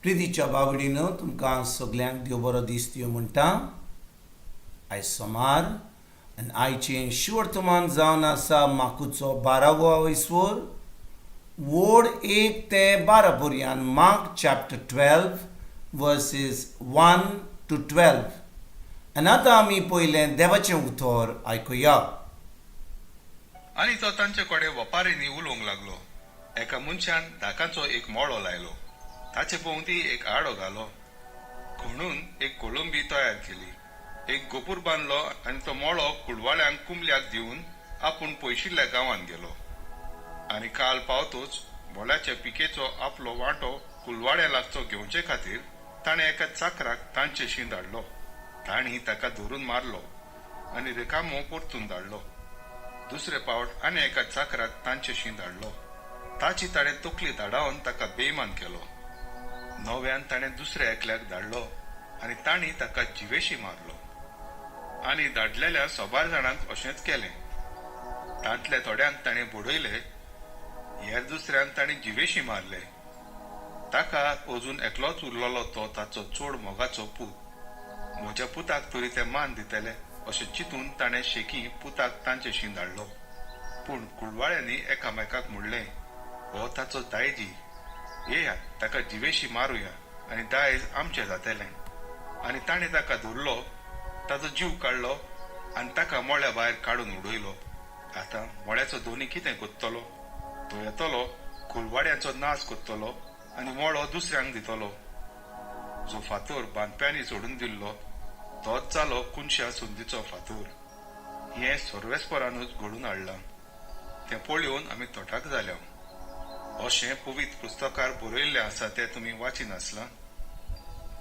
प्रितीच्या बाबडीनो, तुमकां सगल्यांक देव बरो दीस दियो म्हणटा. आयज सोमार आनी आयचें शिवर्तमान जावन आसा माकुचो 12वो वैस्वर, वोड 1 ते 12 पर्यंत, Mark chapter 12 verses 1 to 12. आनी आतां आमी पयलें देवाचें उतर आयकुया. आनी तो तांचे कडेन वपारींनी उलोवंक लागलो. एका मनशान दाकाचो एक मळो लायलो. ताचे भोंवती एक आडो घालो, खणून एक कोळंबी तयार केली, एक गोपूर बांदलो आनी तो मळो कुडवाळ्यांक कुमल्याक दिवन आपूण पयशिल्ल्या गांवांत गेलो. आनी काल पावतोच मोळ्याच्या पिकेचो आपलो वांटो कुलवाड्या लागचो घेवचे खातीर ताणें एका चाकराक तांचेशी धाडलो. तांणी ताका धरून मारलो आनी रिकामो परतून धाडलो. दुसरे पावट आनी एका चाकराक तांचेशी धाडलो. ताची ताणें तकली धाडावन ताका बेमान केलो. नव्यान ताणें दुसऱ्या एकल्याक धाडलो आनी तांणी ताका जिवेशी मारलो. आनी धाडलेल्या सोबार जाणांक अशेंच केलें. तांतल्या थोड्यांक ताणें बडयले, हेर दुसऱ्यांक ताणें जिवेशी मारले. ताका अजून एकलोच उरलेलो, तो ताचो चड मोगाचो पूत. म्हज्या पुताक तरी ते मान दितले अशें चिंतून ताणें शेकी पुताक तांचेशी धाडलो. पूण कुडवाळ्यांनी एकामेकाक म्हणलें, हो ताचो दायजी, येयात, ताका जिवेशी मारुया आनी दायज आमचें जातलें. आनी ताणें ताका धरलो, ताचो जीव काडलो आनी ताका मळ्या भायर काडून उडयलो. आतां मळ्याचो धनी कितें करतलो? तो येतलो, कुलवाड्यांचो नाश करतलो आनी मळो दुसऱ्यांक दितलो. जो फातोर बांदप्यांनी सोडून दिल्लो, तोच जालो कुनशा संदीचो फातोर. हें सर्वेस्परानूच घडून हाडलां, तें पळोवन आमी तटाक जाल्या, अशें पवित्र पुस्तकार बरयल्लें आसा तें तुमी वाचिनासलां?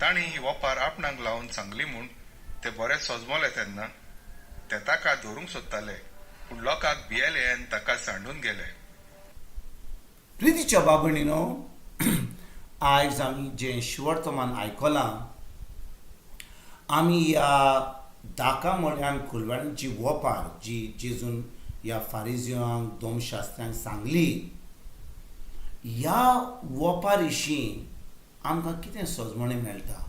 तांणी ही वपार आपणाक लावन सांगली म्हूण ते बरे सजमले. तेन्ना ते ताका धरूंक सोदताले, पूण लोकांक भियेले आनी ताका सांडून गेले. प्रितीच्या बाबणीनो, आयज आमी जें शिवर्तमान आयकलां, आमी ह्या दाका मळ्यान कुलवाड्यांची वोपार जी जेजून ह्या फारिजियांक, दोमशास्त्र्यांक सांगली, ह्या वोपार विशीं आमकां कितें सजमणी मेळटा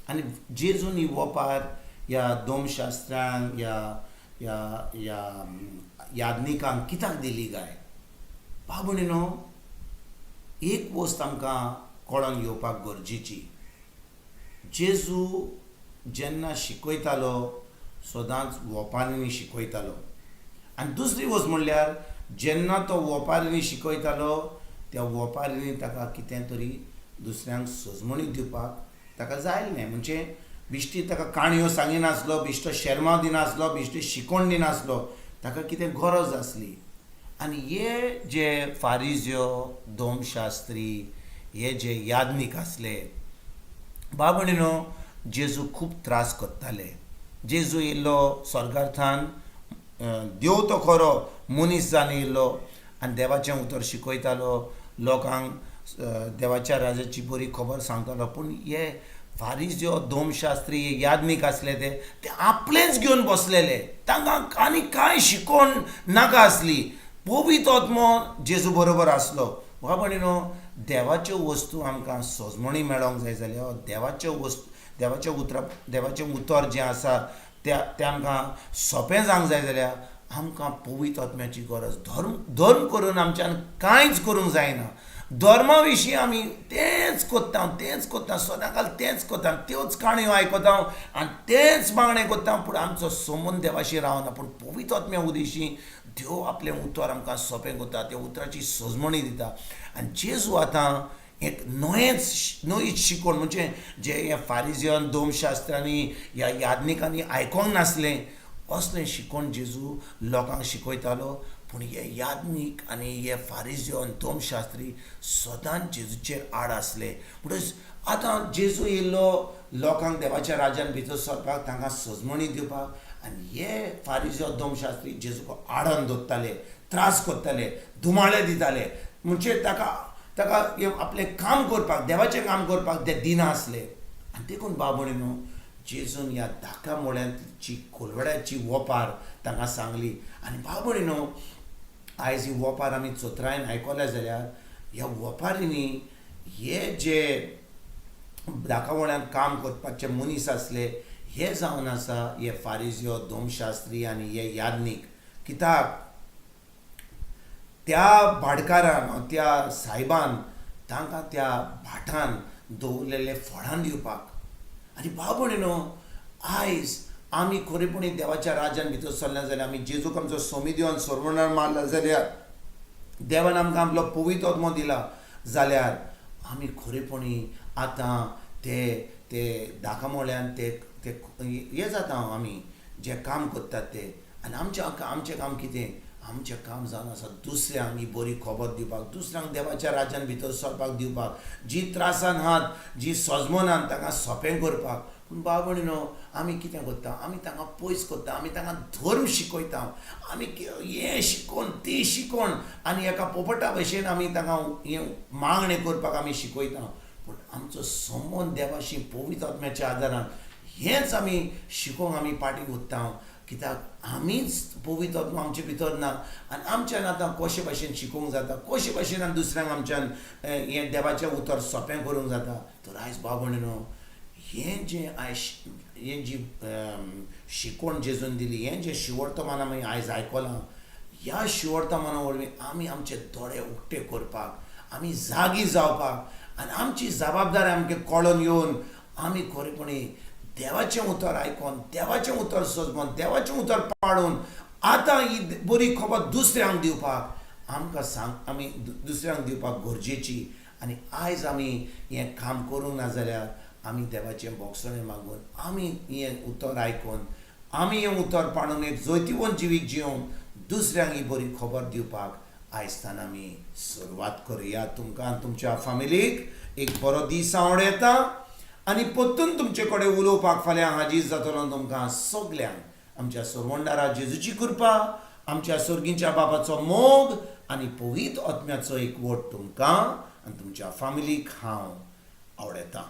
आनी जेजून ही वोपार ह्या दोमशास्त्र्यांक, ह्या ह्या ह्या याज्ञिकांक कित्याक दिली काय? बाबणीनो, एक वस्त आमकां कळोन येवपाक गरजेची. जेजू जेन्ना शिकयतालो, सदांच वोपारींनी शिकयतालो. आनी दुसरी वस्त म्हणल्यार, जेन्ना तो वोपारींनी शिकयतालो, त्या वोपारींनी ताका कितें तरी दुसऱ्यांक सजमणी दिवपाक ताका जाय आसलें. म्हणजे बिश्टी ताका काणयो सांगिनासलो, बिश्टो शेरमांव दिनासलो, बिश्टी शिकोवण दिनासलो, ताका कितें गरज आसली. आनी हे जे फारिज्यो, दोमशास्त्री, हे जे याज्ञीक आसले, बाबणीनो, जेजू खूब त्रास करताले. जेजू येयल्लो स्वर्गार्थान, देव तो खरो, मनीस जावन येयल्लो आनी देवाचें उतर शिकयतालो लोकांक, देवाच्या राजाची बरी खबर सांगतालो. पूण हे फारिज्यो, दोमशास्त्री, हे याज्ञीक आसले, ते ते आपलेंच घेवन बसलेले. तांकां आनी कांय शिकोवण नाका आसली. पवित्र आत्मो जेजू बरोबर आसलो. बाबणीनो, देवाच्यो वस्तू आमकां सजमणी मेळोंक जाय जाल्यार, देवाच्यो वस्तू, देवाचें उतरा, देवाचें उतर जें आसा तें तें आमकां सोंपें जावंक जाय जाल्यार आमकां पवित्र आत्म्याची गरज. धर्म धर्म करून आमच्यान कांयच करूंक जायना. धर्मा विशीं आमी तेंच कोत्ता, तेंच कोत्ता, सदांकाल तेंच कोत्ता, त्योच काणयो आयकता आनी तेंच मागणें करता, पूण आमचो संबंद देवाशी रावना. पूण पवित्र आत्म्या उदेशी देव आपलें उतर आमकां सोंपें करता, त्या उतराची सजमणी दिता. आनी जेजू आतां एक नयेंच नवीच शिकवण, म्हणजे जे हे फारिजियन, दोमशास्त्रांनी, ह्या याज्ञिकांनी आयकोंक नासलें, असलें शिकवण जेजू लोकांक शिकयतालो. पूण हे याज्ञीक आनी हे फारिजियो आनी दोमशास्त्री सदांच जेजूचेर आड आसले. म्हणटच आतां जेजू येयल्लो लोकांक देवाच्या राज्यान भितर सरपाक, तांकां सजमणी दिवपाक, आनी हे फारिजियो, दोमशास्त्री जेजूक आडन दवरताले, त्रास करताले, धुमाळे दिताले. म्हणजे ताका ताका आपलें काम करपाक, देवाचें काम करपाक ते दिनासले. आनी देखून बाबणी न्हू, जेजून ह्या धाका मोळ्यांची कोलवड्याची वोपार तांकां सांगली. आनी बाबणी न्हू, आयज ही वोपार आमी चतुरायेन आयकल्या जाल्यार ह्या वोपारींनी हे जे दाकावळ्यान काम करपाचे मनीस आसले, हे जावन आसा हे फारिजियो, दोमशास्त्री आनी हे याज्ञीक. कित्याक त्या भाटकारान, त्या सायबान तांकां त्या भाटान दवरलेले फळां दिवपाक. आनी भाव भयणीनो, आयज आमी खरेपणी देवाच्या राज्यान भितर सरले जाल्यार, आमी जेजूक आमचो सोमी दिवन सरवणार मारला जाल्यार, देवान आमकां आपलो पवित्र आत्मो दिला जाल्यार, आमी खरेपणी आतां ते ते दाकामोळ्यान ते ते हे जाता आमी जे काम करतात ते. आनी आमचें काम कितें? आमचें काम जावन आसा दुसऱ्यांक ही बरी खबर दिवपाक, दुसऱ्यांक देवाच्या राज्यान भितर सरपाक दिवपाक, जी त्रासान आहात, जी सजमनान, तांकां सोंपें करपाक. पूण भाव भयणीनो, आमी कितें करता? आमी तांकां पयस करता. आमी तांकां धर्म शिकयता. आमी हें शिकोवन, ती शिकोवन आनी एका पोपटा भशेन आमी तांकां हें मागणें करपाक आमी शिकयता. पूण आमचो संबंद देवाशी पवित्र आत्म्याच्या आदारान हेंच आमी शिकोवंक आमी पाटी उरता. कित्याक आमीच पवित्र आत्मो आमचे भितर ना आनी आमच्यान आतां कशे भाशेन शिकोवंक जाता, कशे भाशेन आनी दुसऱ्यांक आमच्यान हें देवाचें उतर सोंपें करूंक जाता? तर आयज भाव भयणीनो, हें जें आयज हें जी शिकवण जेजून दिली, हें जें शिवर्तमान आमी आयज आयकलां, ह्या शिवर्तमाना वरवीं आमी आमचे दोळे उक्ते करपाक, आमी जागी जावपाक आनी आमची जबाबदारी आमकां कळोन येवन आमी खरेपणी देवाचें उतर आयकोन, देवाचें उतर सजमोन, देवाचें उतर पाळून आतां ही बरी खबर दुसऱ्यांक दिवपाक आमकां सांग, आमी दुसऱ्यांक दिवपाक गरजेची. आनी आयज आमी हें काम करूंक ना जाल्यार आमी देवाचें बोगसणें मागून, आमी हें उतर आयकून, आमी हें उतर पाळून एक जैतिवंत जिवीत जिवन दुसऱ्यांक ही बरी खबर दिवपाक आयजतान आमी सुरवात करुया. तुमकां, तुमच्या फामिलीक एक बरो दीस आवडयता आनी परतून तुमचे कडेन उलोवपाक फाल्यां हाजीर जातलो. तुमकां सगल्यांक आमच्या सरवंडारा जेजूची कृपा, आमच्या सर्गींच्या बाबाचो मोग आनी पवित्र आत्म्याचो एकवट तुमकां आनी तुमच्या फामिलीक हांव आवडयतां.